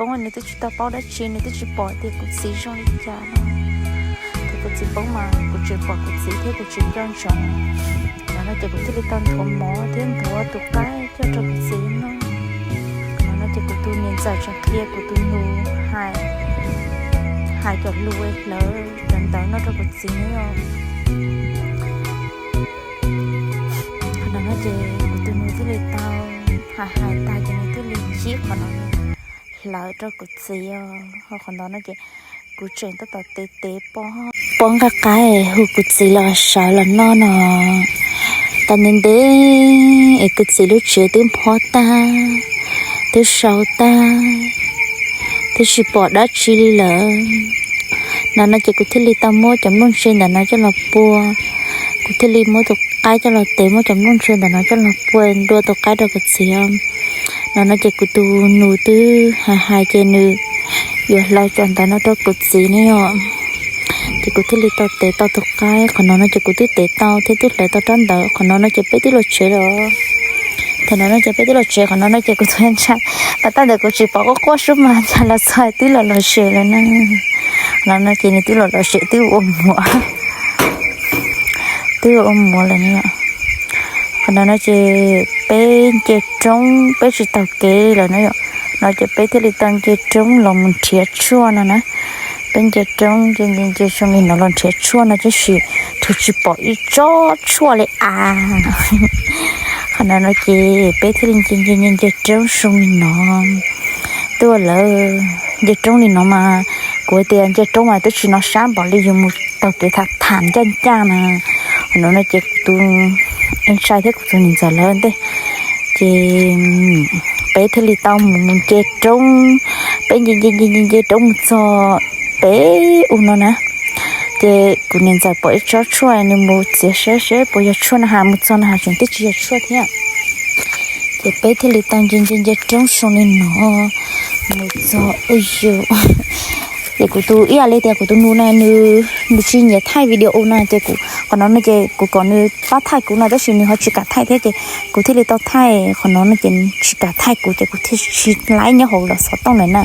Txiv poob, nws twb tsis tau paub dab tsi, nws twb tsis pom tias kuv txiv zoo li cas no. Thaum kuv txiv poob mas kuv tseem pom kuv txiv thiab kuv tseem nco ntsoov. Ntawm no ces kuv thiaj li tau nthuav mov thiab nthuav tus qaib coj rau kuv txiv noj. Ntawm no ces kuv tus niam ntxawm tseem qhia kuv tus nus hais, hais cov lus hlawv cov ntawv no rau kuv txiv no. Qhov no ces kuv tus nus thiaj li tau hais hais tag ces nws thiaj li cib qhov no hlawv rau kuv txiv os. Ho qhov ntawd no ces kuv tseem tab tom tev tev pob, pob nqaij qaib hu kuv txiv los sawv los noj no. Tau ntev ntev es kuv txiv lub tsev twb phob tag, twb sau tag, twb tsis pom dab tsi li lawm. Ntawm no ces kuv thiaj li tau muab cov nplooj ntse ntawm no coj los pua. Kuv Kuv thiaj li muab tus qaib coj los tev, muab cov nplooj ntsha ntawm no coj los pua dua tus qaib rau kuv txiv. No no ces kuv tus nus twb hais hais ces nws yuav hla cov ntawd no rau kuv txiv ne yom. Ces kuv thiaj li tau tev tau tus qaib qhov no no ces kuv twb tev tau thiab twb hlawv tau rab ntawd. Qhov no no ces peb twb los tsev lawm. Thaum no no ces peb twb los tsev, qhov no no ces kuv tus ntxhais, pas tag ntawd kuv tsis pom quaj quaj sub mas cas los txog twb los lom zem lawm na. Qhov no no ces nws twb los lom zem twb ua muav, twb ua muav lawm na yom. Qhov no no ces peb nce roob, peb tsis taug kev li lawm na yom. No ces peb thiaj li tau nce roob los mus nrhiav tshuaj no na. Peb nce roob nce nce nce zoo li no los nrhiav tshuaj no tab sis thaum tsis pom ib tsob tshuaj li a. Qhov no no ces peb thiaj li nce nce nce nce roob zoo li no. Tuaj lawm, nce roob li no mas kuv tias nce roob mas twb tsis hnov sab npaum li yus mus taug kev tham tham ncaj ncaj na. Qhov no no ces kuv tus ntxhais thiab kuv tus niam ntxawm lawv ntej ces peb thiaj li tau mus mus nce roob. Peb nce nce nce nce nce roob mus txog peb u no na. Ces kuv niam ntxawm pom ib tsob tshuaj, nws mus txiav saib seb puas yog tshuaj na has, mus txog na has tseem twb tsis yog tshuaj thiab. Ces peb thiaj li tau nce nce nce roob zoo li no mus txog u yus. Ces kuv tus ib yam li tias kuv tus nus na nws, nws tsis nyiam thaij video no ces kuv qhov no no ces kuv kom nws pab thaij kuv no tab sis nws ho tsis kam thaij thiab ces kuv thiaj li tau thaij. Qhov no no ces tsis kam thaij kuv ces kuv thiaj tsis laib nyob hauv los xov tooj lawm na.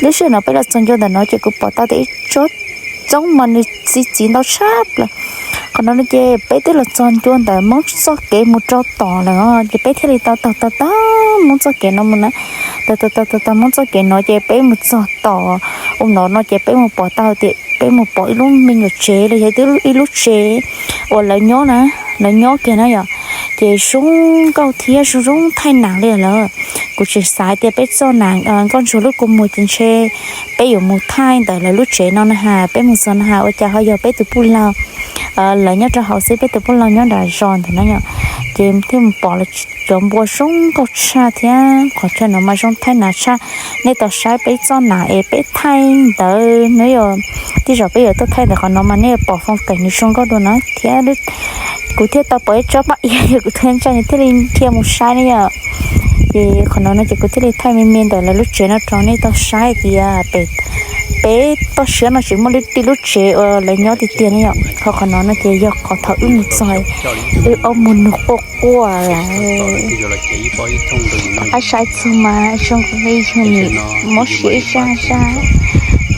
Lub sij hawm no peb los txog ncua ntawm no ces kuv pom tau tias ib tsob txoob mas nws txiv txiv ntau tshaj plaws. Qhov no no ces peb twb los txog ncua ntawm Hmoob txoj kev mus rau tom lawm os, ces peb thiaj li tau taug taug taug Hmoob txoj kev no mus na. Taug taug taug taug taug Hmoob txoj kev no ces peb mus txog tom u no no ces peb mus pom tau tias peb mus pom ib lub me nyuam tsev los yog ib lub tsev uas lawv nyob na, lawv nyob kiag na yom. Ces zoo nkauj thiab zoo zoo thaij nas li lawm. Kuv tseem xav tias peb txoj nas nkauj ntsuag lub kua muag ces ntshe peb yuav mus thaij ntawm lawv lub tsev no na has, peb mus txog no has ua cas ho yog peb tus pub laug, lawv nyob rau hauv xwb, peb tus pub laug nyob nram zos ntawm no yom. Ces thiaj mus pom lawv cov npua zoo nkauj tshaj thiab qhov chaw no mas zoo thaij nas tshaj. Nej tau saib peb txoj nas es peb thaij ntawd no yom, tej zaum peb yuav tuaj thaij ntawm qhov no mas nej yuav pom foom keem nws zoo nkauj dua no thiab. Kuv thiaj tau pom ib tsob paj iav, yog kuv tus ntxhais nws thiaj li dhia mus saib ne yom. Ces qhov no no ces kuv thiaj li thaij me me ntawm lawv lub tsev no rau nej tau saib tias pem, pem toj siab no tseem muaj ib lub tsev uas lawv nyob tiag tiag ne yom. Ho qhov no no ces yog qhov thaum wb mus txog, wb ob muag nug quaj quaj lawm. Ab saib txog mas zoo li yog nws mob siab ib sab sab.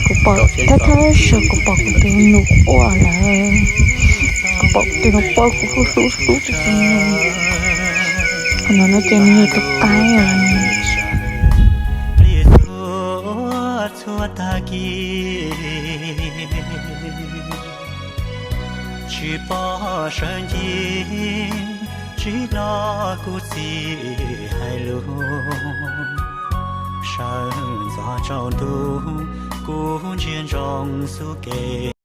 Kuv pom thawj thawj zaug kuv pom kuv tus nus quaj lawm. Kuv pom kuv tus nus quaj kuv hlub hlub hlub tus nus. Qhov no no ces nws yog tus qaib. Plig txhua txhua tag kis, tsis pom sawv ncig, tsis hnov kuv txiv hais lus. Sawv ntxov tsaus ntuj, kuv ntsia ntsoov xub ke.